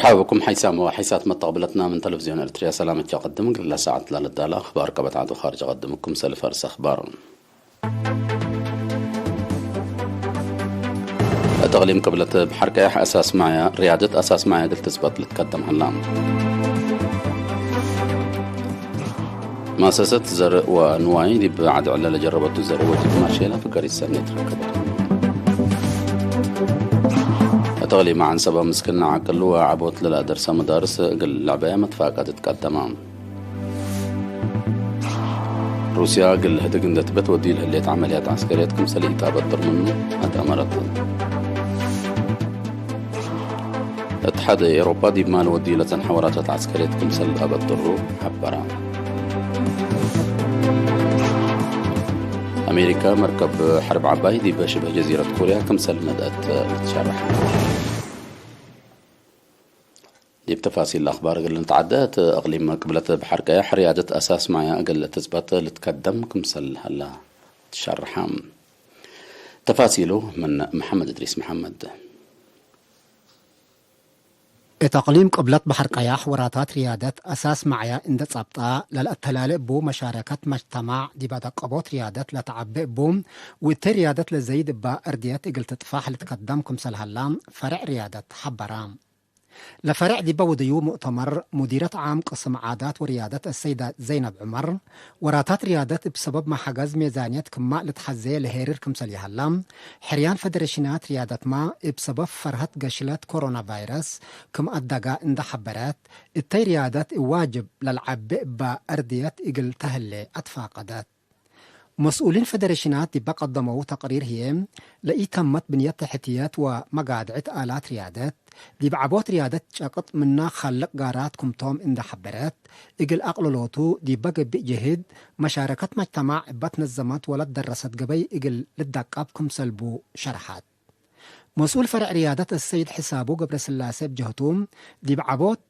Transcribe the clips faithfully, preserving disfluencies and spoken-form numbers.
ሐውኩም ሓይሳም ወሓይሳት መተቅብለትና ምን ተለፍዝዮን ኤርትርያ ሰላም እት ቀድም። እግለ ሰዓት ላለዳለ አኽባር ቀበት ዐዱ ካርጅ ቀድምኩም ሰልፍ አርስ አኽባር። እት እቅሊም ቅብለት በሐር ቀያሕ አሳስ ማያ፣ ርያደት አሳስ ማያ እግል ትጽበጥ ልትቀደም ሀላ። መአሰሰት ዘርእ ወንዋይ ዲብ ዐድ ዕለ ለጀረበቱ ዘርእ ወዲብ ማሼላ ፍገሪት ሰኔት ረከበት። እት እቅሊም ዐንሰበ ምስክነ ዐቅል ወዐቦት ለለአደርሰ መዳርስ እግል ለዕበያ መትፋቀድ ትቀደመ። ሩስያ እግል ህድግ እንዴ ትቤት ወዲል ህሌት ዐመልያት ዐስከርየት ክምሰል ኢተአበጥር ምኑ አትአመረት። እትሓድ ኤውሮፓ ዲብ ማል ወዲለተን ሐወራታት ዐስከርየት ክምሰል አበጥሩ ሐበረ። አሜሪካ መርከብ ሐርብ ዐባይ ዲብ ሽብህ ጀዚረት ኮርያ ክምሰል መድአት ልትሸረሕ። ዲብ ተፋሲል አኽባር እግል ንትዓደ፣ እት እቅሊም ቅብለት በሐር ቀያሕ ርያደት አሳስ ማያ እግል ትጽበጥ ልትከደም ክምሰል ሀላ ትሸርሐ። ተፋሲሉ ምን መሐመድ እድሪስ መሐመድ። እት እቅሊም ቅብለት በሐር ቀያሕ ወራታት ርያደት አሳስ ማያ እንዴ ጸብጣ ለልአተላሌ እቡ መሻረከት መጅተማዕ ዲብ አደቀቦት ርያደት ለተዐቤ እቡ፣ ወእተ ርያደት ለዘይድ እባ እርድየት እግል ትጥፋሕ ልትከደም ክምሰል ሀላ ፈሬዕ ርያደት ሐበረ። ለፈሬዕ ዲበ ወደዩ ሙእተመር፣ ሙዲረት ዓም ቅስም ዓዳት ወርያደት አሰይዳ ዘይነብ ዑመር፣ ወራታት ርያደት እብ ሰበብ መሐገዝ ሜዛንየት ክማእ ልትሐዜ ለሄርር ክምሰል ይሀላ፣ ሕርያን ፈደሬሽናት ርያደትመ እብ ሰበብ ፈርሀት ገሽለት ኮሮና ቫይረስ ክም አደጋ እንዴ ሐበረት፣ እተይ ርያደት እብ ዋጅብ ለልዓቤ እባ እርድየት እግል ተህሌ አትፋቀደት። መስኡሊን ፈደሬሽናት ዲበ ቀደመው ተቅሪር ህዬ፣ ለኢተመት ብንየት ተሕትየት ወመጋድዕት አላት ርያደት፣ ዲብ ዐቦት ርያደት ጨቅጥ ምነ ካልቅ ጋራት ክምቶም እንዴ ሐበረት፣ እግል አቅልሎቱ ዲበ ገብእ ጅህድ፣ መሻረከት መጅተማዕ እበ ትነዘመት ወለትደረሰት ገበይ እግል ልደቀብ ክምሰልቡ ሸርሐት። መስኡል ፈርዕ ርያደት አሰይድ ሕሳቡ ገብረስላሴ እብ ጀህቱ፣ ዲብ ዐቦት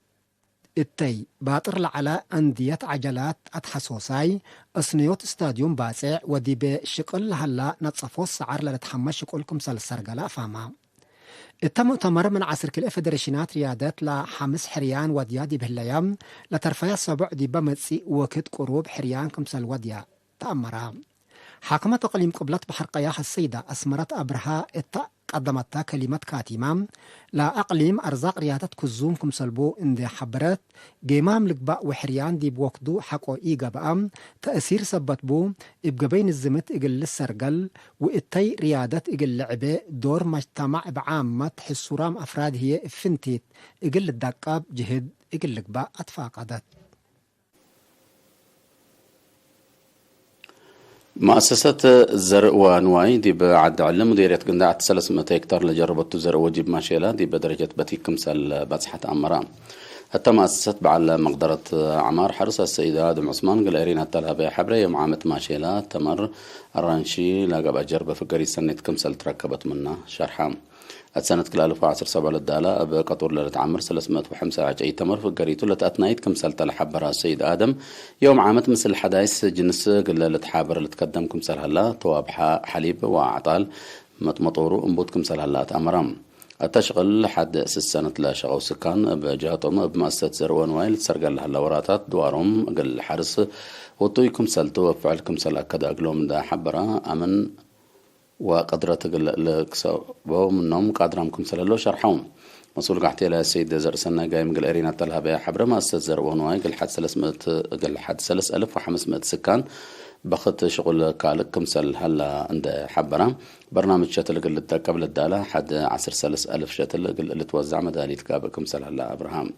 እተይ ባጥር ለዐለ አንድየት ዐጀላት አትሐሶሳይ፣ እስንዮት ስታድዩም ባጼዕ ወዲቤ ሽቅል ለሀላ ነጸፎት ሰዐር ለልትሐመ ሽቁል ክምሰል ሰርገለ አፋማ። እተ ሙእተመር ምን ዐስር ክልኤ ፈደሬሽናት ርያደት ለሐምስ ሕርያን ወድያ ዲብ ህለያ፣ ለተርፈያ ሰቡዕ ዲበ መጽእ ወክድ ቅሩብ ሕርያን ክምሰል ወድያ ተአመራ። ሓክመት እቅሊም ቅብለት በሐር ቀያሕ አሰይዳ አስመረት አብርሃ እተ ቀደመተ ከሊመት ካቲመ፣ ለአቅሊም አርዛቅ ርያደት ክዙም ክምሰልቡ እንዴ ሐበረት፣ ጌማም ልግባእ ወሕርያን ዲብ ወክዱ ሐቆ ኢገብአ፣ ተእሲር ሰበት ቡ፣ እብ ገበይ ንዝምት እግል ልሰርገል፣ ወእተይ ርያደት እግል ልዕቤ ዶር መጅተማዕ እብ ዓመት ሕሱራም አፍራድ ህዬ እብ ፍንቲት እግል ልደቀብ ጅህድ እግል ልግባእ አትፋቀደት። መአሰሰት ዘርእ ወንዋይ ዲብ ዐድ ዕሊ ሙዲርየት ግንዳዕ ሰለስ ምእት ሄክታር ለጀረበቱ ዘርእ ወዲብ ማሼላ ዲብ ደረጀት በቲክ ክምሰል በጽሐት አመረ። እተ መአሰሰት በዐል መቅደረት ዐማር ሐርስ አሰይድ አድም ዑስማን እግል ኤሪና ተልሀበየ ሐብረ፣ ዮም ዓመት ማሼላ፣ ተመር፣ አራንሺ ለገብአ ጀርበ ፍገሪት ሰኔት ክምሰል ትረከበት ምነ ሸርሐ። እት ሰነት ክልኤ አልፍ ወዐስር ሰብዕ ለዳለ እብ ቀጡር ለልትዓምር ሰለስ ምእት ወሐምሳ ዐጨይ ተመር ፍገሪቱ ለተአትናይት ክምሰል ተ ለሐበረ ሰይድ አደም፣ ዮም ዓመት ምስል ሐዳይስ ጅንስ እግል ልትሓበር ልትከደም ክምሰል ሀላ፣ ተዋብሐ፣ ሐሊብ ወአዕጣል፣ መጥመጦሩ፣ እምቡት ክምሰል ሀላ አትአመረ። እተ ሽቅል ሐድ ስስ ሰነት ለሸቀው ስካን እብ ጀሀቶም እብ መአሰሰት ዘርእ ወንዋይ ልትሰርገል ለሀላ ወራታት ድዋሮም እግል ሐርስ ውጡይ ክምሰል ቱ እብ ፍዕል ክምሰል አከደ እግሎም እንደ ሐበረ፣ አምን ወቀድረት እግል ልክሰቦ ምኖም ቃድራም ክምሰል ህለው ሸርሐው። መስኡል ጋሕቴለ ሰይድ ዘርእሰናይ ጋይም እግል ኤሪና ተልሀበየ ሐብረ፣ መአሰሰት ዘርእ ወንዋይ እግል ሐድ ሰለስ ምእት፣ እግል ሐድ ሰለስ አልፍ ወሐምስ ምእት ስካን በክት ሽቁል ካልእ ክምሰል ሀላ እንደ ሐበረ፣ በርናምጅ ሸትል እግል ልትደቀብ ለዳለ ሐድ ዐስር ሰለስ አልፍ ሸትል እግል ልትወዛዕ መዳሊት ጋብእ ክምሰል ሀላ አብርሃም።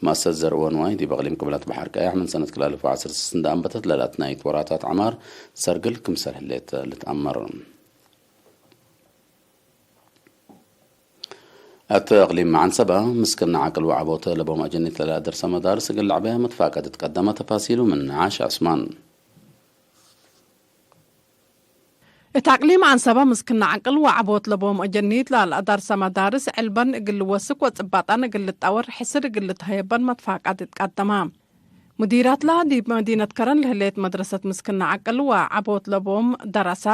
መአሰሰት ዘርእ ወንዋይ ዲብ እቅሊም ቅብለት በሐር ቀያሕ ምን ሰነት ክልኤ አልፍ ወዐስር ስስ እንደ አንበተት ለለአትናይት ወራታት ዐማር ሰርግል ክምሰል ህሌት ልትአመር። እት እቅሊም ዐንሰበ፣ ምስክነ ዐቅል ወዐቦት ለቦም አጀኒት ለለአደርሰ መዳርስ እግል ለዐበያ መትፋቀድ ትቀደመ። ተፋሲሉ ምን ዓሽ ዑስማን። እት አቅሊም ዐንሰበ፣ ምስክነ ዐቅል ወዐቦት ለቦም አጀኒት ለለአደርሰ መዳርስ ዕልበን እግል ልወስክ ወጽባጠን እግል ልጠወር ሕስር እግል ልትሀየበን መትፋቀድ ትቀደመ። ሙዲራትለ ዲብ መዲነት ከረን ለህሌት መድረሰት ምስክነ ዐቅል ወዐቦት ለቦም ደረሰ፣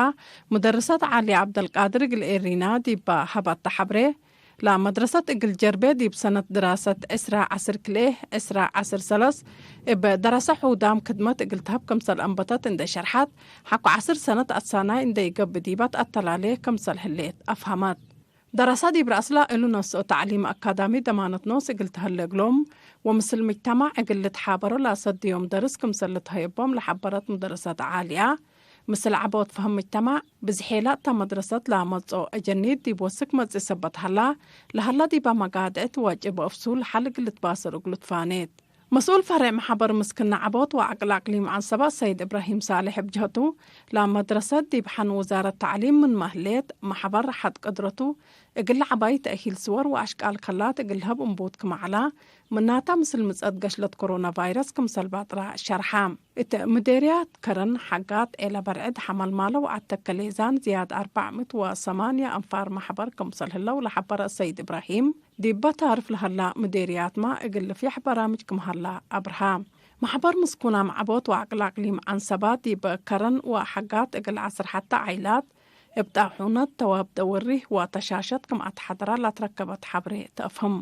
ሙደርሰት ዐሊ ዐብደልቃድር እግል ኤሪና ዲበ ሀበተ ሐብሬ፣ ለመድረሰት እግል ጀርቤ ዲብ ሰነት ድራሰት ዕስራ ዐስር ክልኤ፣ ዕስራ ዐስር ሰለስ እብ ደረሰ ሑዳም ክድመት እግል ተሀብ ክምሰል አንበተት እንዴ ሸርሐት፣ ሐቆ ዐስር ሰነት አሳናይ እንዴ ኢገብእ ዲበ ተአተላሌ ክምሰል ህሌት አፍሀመት። ደረሰ ዲብ ረአስለ እሉ ነስኦ ተዕሊም አካዳሚ ደማነት ኖስ እግል ተሀሌ እግሎም፣ ወምስል ምጅተማዕ እግል ልትሓበሮ ለአሰድዮም ደርስ ክምሰል ልትሀየቦም ለሐበረት ሙደርሰት ዓልያ፣ ምስል ዐቦት ፈህም ምጅተማዕ፣ ብዝሔ ለእተ መድረሰት ለአመጽኦ አጀኒድ ዲብ ወስክ መጽእ ሰበት ሀላ፣ ለሀላ ዲበ መጋድዕት ወጭብ እፍሱል ሐል እግል ልትባሰር እግሉ ትፋኔት። መስኡል ፈሬዕ መሐበር ምስክነ ዐቦት ወዐቅል አቅሊም ዐንሰበ ሰይድ እብራሂም ሳልሕ እብ ጀህቱ፣ ለመድረሰት ዲብ ሐን ውዛረት ተዕሊም ምንመ ህሌት፣ መሐበር ሐድ ቅድረቱ እግል ለዐባይ ተእሂል ስወር ወአሽቃል ከላት እግል ለሀብ እንቡት ክመ ዐላ፣ ምናተ ምስል ምጽአት ገሽለት ኮሮና ቫይረስ ክምሰል ባጥራ ሸርሐ። እት ምዴርያት ከረን ሐጋት ዔለ በርዕድ ሐመልማለ ወዐተከ ሌዛን ዝያድ አርበዕ ምእት ወሰማንያ አንፋር መሐበር ክምሰል ህለው ለሐበረ ሰይድ እብራሂም፣ ዲበ ታርፍ ለሀላ ምዴርያትመ እግል ልፍየሕ በራምጅ ክም ሀላ አብርሃ። መሐበር ምስኩናም ዐቦት ወዐቅል አቅሊም ዐንሰባ ዲብ ከረን ወሐጋት እግል ዐስር ሐተ ዓይላት እብ ጣሑነት፣ ተዋብደ ወሪህ ወተሻሸት ክም አትሐደራ ለትረከበት ሐብሬ ተአፍህም።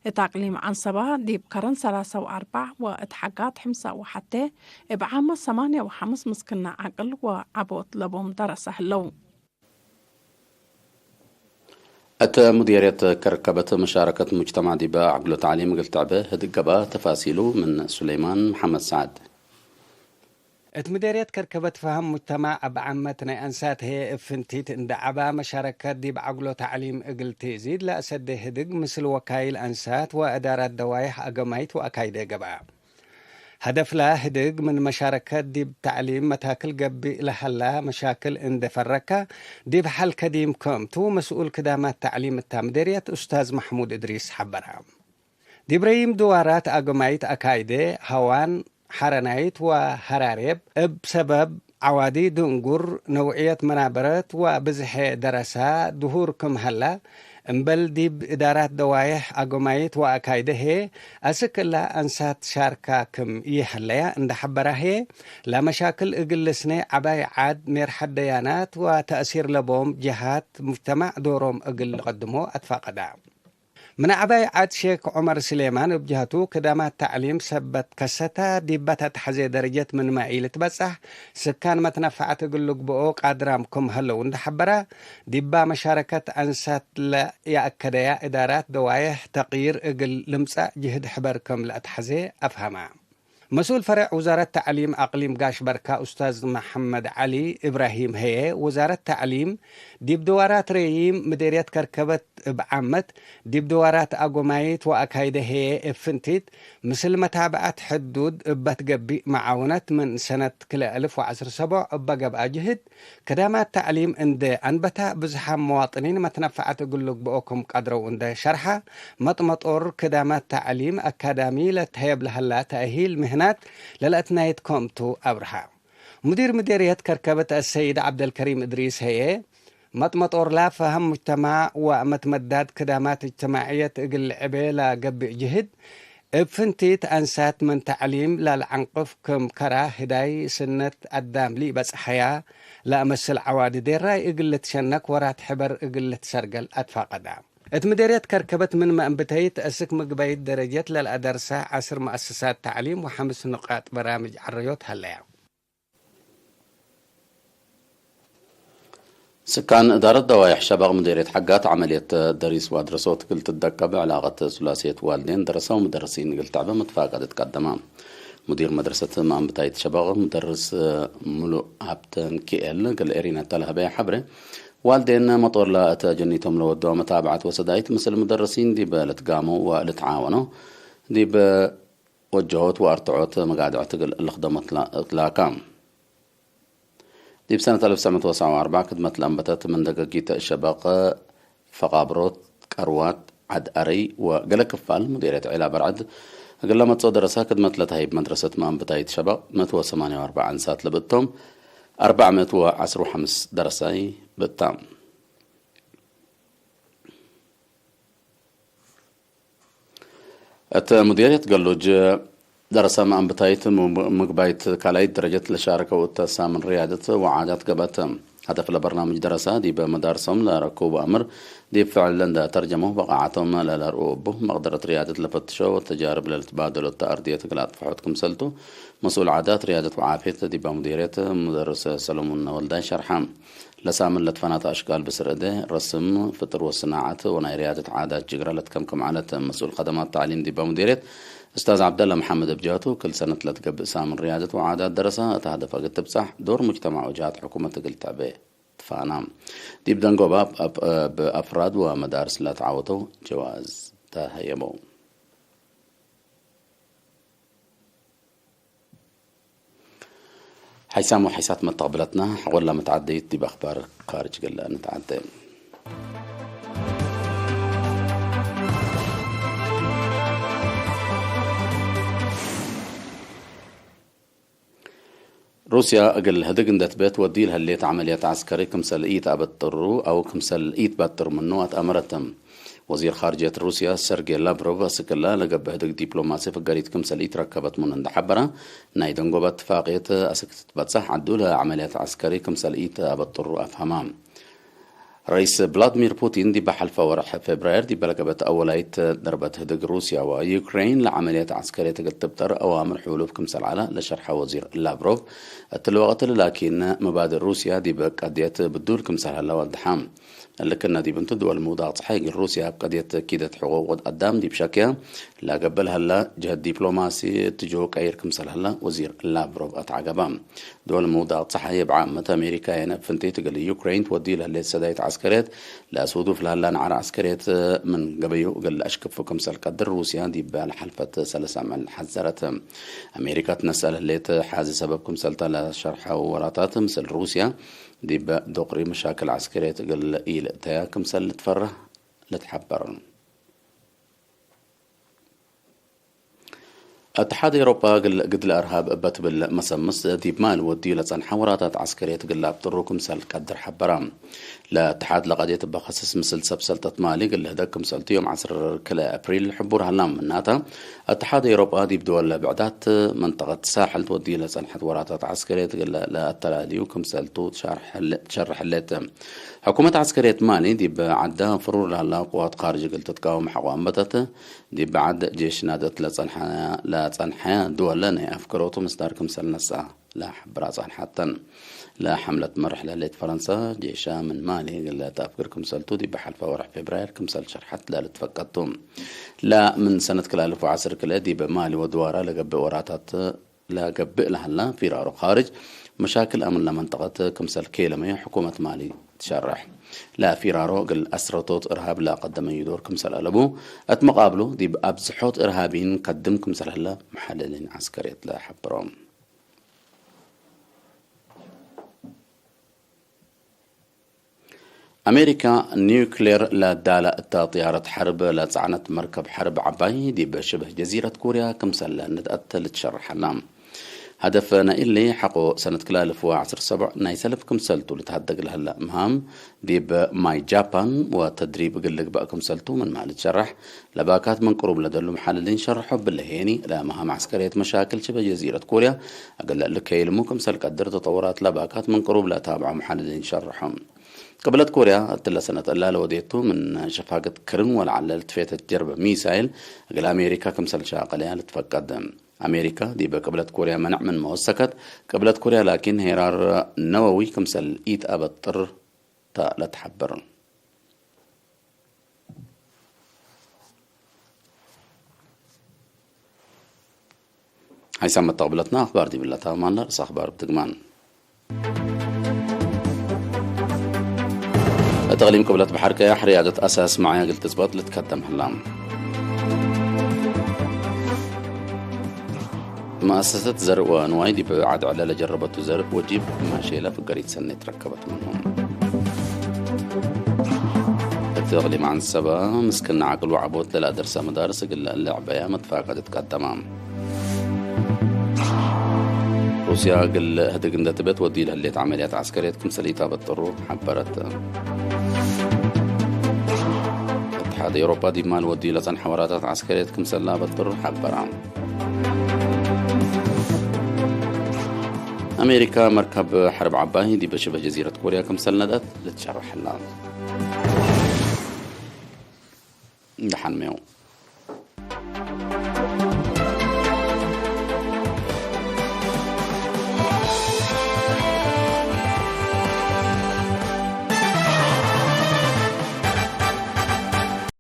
እት አቅሊም ዐንሰባ ዲብ ከረን ሰላሳ ወአርበዕ ወእት ሐጋት ሕምሳ ወሐቴ እብ ዓመት ሰማንያ ወሐምስ ምስክነ ዐቅል ወዐቦት ለቦም ደረሰ ህለው። እት ሙዴርየት ከርከበት መሻረከት ሙጅተማዕ ዲበ ዐግሎ ተዕሊም እግል ትዕበ ህድግ ገብአ። ተፋሲሉ ምን ሱሌማን መሐመድ ሰዐድ። እት ምዴርየት ከርከበት ፈሀም ሙጅተማዕ እብ ዓመት ናይ አንሳት ህዬ እብ ፍንቲት እንዴ ዐባ መሻረከት ዲብ ዐግሎ ተዕሊም እግል ትዚድ ለአሰዴ ህድግ ምስል ወካይል አንሳት ወእዳራት ደዋይሕ አገማይት ወአካይደ ገብአ። ሀደፍላ ህድግ ምን መሻረከት ዲብ ተዕሊም መታክል ገብእ ለሀላ መሻክል እንዴ ፈረካ ዲብ ሐል ከዲም ክምቱ መስኡል ክዳማት ተዕሊም እታ ምዴርየት ኡስታዝ መሕሙድ እድሪስ ሐበረ። ዲብረይም ድዋራት አገማይት አካይደ፣ ሀዋን፣ ሐረናይት ወሀራሬብ እብ ሰበብ ዐዋዲ ድንጉር ነውዕየት መናበረት ወብዝሐ ደረሳ ድሁር ክም ሀላ፣ እምበል ዲብ እዳራት ደዋይሕ አገማይት ወአካይደ ህዬ አስክ እላ አንሳት ሻርካ ክም ይሀለያ እንዴ ሐበራ ህዬ፣ ለመሻክል እግል ልስኔ ዐባይ ዐድ ሜርሐት ደያናት ወተእሲር ለቦም ጀሃት ሙጅተማዕ ዶሮም እግል ልቀድሞ አትፋቀዳ። ምን ዐባይ ዐድ ሼክ ዑመር ስሌማን እብ ጀህቱ፣ ክዳማት ተዕሊም ሰበት ከሰተ ዲበ ተትሐዜ ደረጀት ምንመ ኢልትበጸሕ፣ ስካን መትነፈዐት እግል ልግብኦ ቃድራም ክም ሀለው እንዴ ሐበረ፣ ዲባ መሻረከት አንሳት ለየአከደያ እዳራት ደዋይሕ ተቅይር እግል ልምጸእ ጅህድ ሕበር ክም ለአትሐዜ አፍሀመ። መስኡል ፈሬዕ ውዛረት ተዕሊም አቅሊም ጋሽ በርካ ኡስታዝ መሐመድ ዐሊ እብራሂም ህዬ፣ ውዛረት ተዕሊም ዲብ ድዋራት ረዪም ምዴርየት ከርከበት እብ ዓመት፣ ዲብ ድዋራት አጎማይት ወአካይደ ህዬ እብ ፍንቲት፣ ምስል መታብዐት ሕዱድ እበ ትገብእ መዓውነት ምን ሰነት ክልኤ አልፍ ወዐስር ሰቦዕ እበ ገብአ ጅህድ፣ ክዳማት ተዕሊም እንዴ አንበታ፣ ብዝሓም መዋጥኒን መትነፈዐት እግል ልግብኦ ክም ቀድረው እንዴ ሸርሐ፣ መጥመጦር ክዳማት ተዕሊም አካዳሚ ለትሀየብ ለሀላ ተእሂል ምህናት ለለአትናይት ክምቱ አብርሀ። ሙዲር ምዴርየት ከርከበት አሰይድ ዐብደልከሪም እድሪስ ህዬ፣ መጥመጦርላ ፈሀም ሙጅተማዕ ወመትመዳድ ክዳማት እጅትማዕየት እግል ልዕቤ ለገብእ ጅህድ፣ እብ ፍንቲት አንሳት ምን ተዕሊም ለልዐንቅፍ ክም ከራ ህዳይ ስነት አዳም ለኢበጽሐያ ለአመስል ዐዋዲ ዴራይ እግል ልትሸነክ ወራት ሕበር እግል ልትሰርገል አትፋቀዳ። እት ምዴርየት ከርከበት ምንመ እንብተይት አስክ ምግባይት ደረጀት ለልአደርሰ ዐስር መአሰሳት ተዕሊም ወሐምስ ንቃጥ በራምጅ ዐረዮት ሀለያ። ስካን እዳረት ደዋይሕ ሸበቅ ምዴርየት ሐጋት ዐመልየት ደሪስ ወአድረሶት እግል ትደቀብ ዕላቀት ሱላስየት ዋልዴን ደረሰ ወሙደርሲን እግል ተዕበ መትፋቀደት ቀደመ። ሙዲር መድረሰት መአንብታይት ሸበቅ ሙደርስ ሙሉእ ሀብተ ሚኪኤል እግል ኤሪና እተ ለሀበየ ሐብሬ፣ ዋልዴን መጦርላ እተ ጀኒቶም ለወደወ መታብዐት ወሰዳይት ምስል ሙደርሲን ዲብ ልትጋመው ወልትዓወነው ዲብ ወጀሆት ወአርትዖት መጋድዕት እግል ልክደሞ ትላ-፣ ትላካ። ዲብ ሰነት አልፍ ወትሰዕ ምእት ወሰብዓ ወአርበዕ ክድመት ለአንበተት ምን ደገጊት ሸበቅ፣ ፈቃብሮት፣ ቀርዋት፣ ዐድ አረይ ወገሌ ክፋል ሙዴርየት ዔላ በርዕድ እግል ለመጽኦ ደረሰ ክድመት ለተሀይብ መድረሰት መአንብታይት ሸበቅ ምእት ወሰማንያ ወአርበዕ አንሳት ለብእቶም፣ አርበዕ ምእት ወዐስር ወሐምስ ደረሳይ ብእታ። እት ሙዴርየት ገሉጅ ደረሰ መአንብታይት ሙ-፣ ምግባይት ካልኣይት ደረጀት ለሻርከው እተ ሳምን ርያደት ወዓዳት ገብአት። ሀደፍ ለበርናምጅ ደረሰ ዲብ መዳርሶም ለረኩቡ አምር ዲብ ፍዕል እንደ ተርጀመው በቃዓቶም ለለርኡ እቡ መቅደረት ርያደት ለፈትሾ ወተጃርብ ለልትባደሎ እተ አርድየት እግል አጥፍሖት ክምሰልቱ መስኡል ዓዳት ርያደት ወዓፍየት ዲበ ሙዲርየት ሙደርስ ሰለሙን ወልዳይ ሸርሐ። ለሳምን ለትፈናተ አሽቃል ብስር እዴ፣ ረስም፣ ፍጥር ወስናዐት ወናይ ርያደት ዓዳት ጅግረ ለትከምክም ዐለት። መስኡል ከደማት ተዕሊም ዲበ ሙዲርየት እስታዝ ዐብደለ መሐመድ እብ ጀህቱ፣ ክል ሰነት ለትገብእ ሳምን ርያደት ወዓዳት ደረሰ እት ሀደፍ እግል ትብጻሕ ዶር ሙጅተማዕ ወጀሃት ሕኩመት እግል ትዕቤ ትፋና። ዲብ ደንጎባ እብ አፍራድ ወመዳርስ ለተዓወተው ጀዋዝ ተሀየመው። ሐይሳም ወሐይሳት መተቅብለትና ሐቆላ መትዓደይት ዲብ አኽባር ካርጅ ገለ ንትዓደ። ሩስያ እግል ህድግ እንደ ትቤት ወዲ ለህሌት ዐመልያት ዐስከሪ ክምሰል ኢተአበጥሩ አው ክምሰል ኢትባጥር ምኑ አትአመረት። ወዚር ኻርጅየት ሩስያ ሰርጌ ላቭሮቭ አስክላ ለገብእ ህድግ ዲፕሎማሲ ፍገሪት ክምሰል ኢትረከበት ምኑ እንደ ሐበረ፣ ናይ ደንጎበ እትፋቅየት አስክ ትትበጸሕ ዐዱ ለዐመልያት ዐስከሪ ክምሰል ኢተአበጥሩ አፍሀማ። ረኢስ ቭላድሚር ፑቲን ዲበ ሐልፈ ወርሕ ፌብራየር ዲበ ለገበት አወላይት ደርበት ህድግ ሩስያ ወዩክሬን ለዐመልያት ዐስከርየት እግል ትብጠር አዋምር ሕሉፍ ክምሰል ዐለ ለሸርሐ ወዚር ላቭሮቭ፣ እትሊ ወቅት ላኪን መባድእ ሩስያ ዲብ ቀድየት ብዱል ክምሰል ሀለ ወድሐ። እሊ ክነ ዲብ እንቱ ድወል ምውዳቅ ጸሓይ እግል ሩስያ እብ ቀድየት ኪደት ሕቁቅ ወድ አዳም ዲብ ሸክያ ለገብእ ለሀለ ጀህት ዲፕሎማሲ እትጅሁ ቀይር ክምሰል ሀለ ወዚር ላቭሮቭ አትዐገበ። ድወል ምውዳቅ ጸሓይ እብ ዓመት አሜሪካየን እብ ፍንቲት እግል ዩክሬን ትወዲ ለህሌት ሰዳይት ዐስከርየት ለአስውዱፍ ለሀላ ነዓር ዐስከርየት ምን ገበዩ እግል ለአሽክፉ ክምሰል ቀድር ሩስያ ዲበ ለሐልፈት ሰለስ አምዕል ሐዘረት። አሜሪካ ትነሰእ ለህሌት ሓዚ ሰበብ ክምሰልተ ለሸርሐው ወራታት ምስል ሩስያ ዲበ ዶቅሪ መሻክል ዐስከርየት እግል ኢልእተያ ክምሰል ልትፈረህ ልትሐበር። እትሓድ ኤውሮጳ እግል ግድለ እርሃብ እበ ትብል መሰምስ ዲብ ማሊ ወድዩ ለጸንሐ ወራታት ዐስከርየት እግል ለአብጥሩ ክምሰል ቀድር ሐበረ። ለእትሓድ ለቀድየት እበ ከስስ ምስል ሰብ ሰልጠት ማሊ እግል ልህደግ ክምሰልቱ ዮም ዐስር ክልኤ አፕሪል ሕቡር ሀላ። ምናተ፣ እትሓድ ኤውሮጳ ዲብ ድወል ብዕዳት መንጠቀት ሳሕል ትወድዩ ለጸንሐት ወራታት ዐስከርየት እግል ለአተላልዩ ክምሰልቱ ትሸርሕ ህሌት። ሕኩመት ዐስከርየት ማሊ ዲብ ዐዳ ፍሩር ለሀላ ቅዋት ካርጅ እግል ትትቃወም ሐቆ አንበተት። ዲብ ዐድ ጄሽ ናደት ለጸንሐ፣ ለጸንሐ ድወለ ናይ አፍገሮቱ ምስዳር ክምሰል ነስአ ለሐብራ ጸንሐተን። ለሐምለት መርሕ ለህሌት ፈረንሳ፣ ጄሻ ምን ማሊ እግል ለተአፍግር ክምሰልቱ ዲብ ሐልፈ ወርሕ ፌብራየር ክምሰል ሸርሐት ለልትፈቀድ ቱ። ለምን ሰነት ክልኤ አልፍ ወዐስር ክልኤ ዲብ ማሊ ወድዋራ ለገብእ ወራታት ለገብእ ለሀላ ፊራሮ ካርጅ መሻክል አምን ለመንጠቀት ክምሰል ኬለመዩ ሕኩመት ማሊ ትሸርሕ። ለፊራሮ እግል አስረቶት እርሃብ ለቀደመዩ ዶር ክምሰል አለቡ፣ እት መቃብሉ ዲብ አብዝሖት እርሃቢን ከድም ክምሰል ሀለ መሐልሊን ዐስከርየት ለሐብሮም። አሜሪካ ኒውክሌር ለዳለ እተ ጥያረት ሐርብ ለጸዕነት መርከብ ሐርብ ዐባይ ዲብ ሽብህ ጀዚረት ኮርያ ክምሰለ ንድአት ልትሸርሐላ። ሀደፍ ናይእሊ ሐቆ ሰነት ክልኤ አልፍ ወዐስር ሰብዕ ናይ ሰልፍ ክምሰልቱ ልትሀደግ ለሀለ ምሃም ዲብ ማይ ጃፓን ወተድሪብ እግል ልግበእ ክምሰልቱ ምንመ ልትሸረሕ ለባካት ምን ቅሩብ ለደሉ መሐልሊን ሸርሖ። እብለ ሄኒ፣ ለመሃም ዐስከርየት መሻክል ሽበ ጀዚረት ኮርያ እግል ልከይልሙ ክምሰል ቀድር ተጠውራት ለባካት ምን ቅሩብ ለታብዖ መሐልሊን ሸርሖ። ቅብለት ኮርያ እትለ ሰነት እላ ለወዴቱ ምን ሸፋግት ክርን ወለዐለ ልትፌተት ጀርበ ሚሳይል እግል አሜሪካ ክምሰል ሻቀለያ ልትፈቀድ። አሜሪካ ዲበ ቅብለት ኮርያ መነዕ ምንመ ወሰከት፣ ቅብለት ኮርያ ላኪን ሄራር ነወዊ ክምሰል ኢትአበጥር ተ ለትሐብር። ሀይሳም መተቅብለትና አክባር ዲብለታ ማና ርእሰ አክባር ብትግማን። እት እቅሊም ቅብለት በሐር ቀያሕ ርያደት አሳስ መዓያ እግል ትጽበጥ ልትከደም ህላ። መአሰሰት ዘርእ ወንዋይ ዲብ ዐድ ዕለ ለጀረበቱ ዘርእ ወጂብ ማሼለ ፍገሪት ሰኔት ረከበት ምኑ። እት እቅሊም ዐንሰበ ምስክነ ዐቅል ወዐቦት ለለአደርሰ መዳርስ እግል ለአለዕበያ መትፋቀድት ቀደማ። ሩስያ እግል ህድግ እንደ ትቤት ወዲ ለህሌት ዐመልያት ዐስከርየት ክምሰል ኢታበጥሩ ሐበረት። እትሓድ ኤውሮፓ ዲብ ማል ወዲ ለጸንሐ ወራታት ዐስከርየት ክምሰል ላበጥሩ ሐበራ። አሜሪካ መርከብ ሐርብ ዐባይ ዲበ ሽበህ ጀዚረት ኮርያ ክምሰል ነድአት ልትሸረሕ ህላ። ደሐንሜው።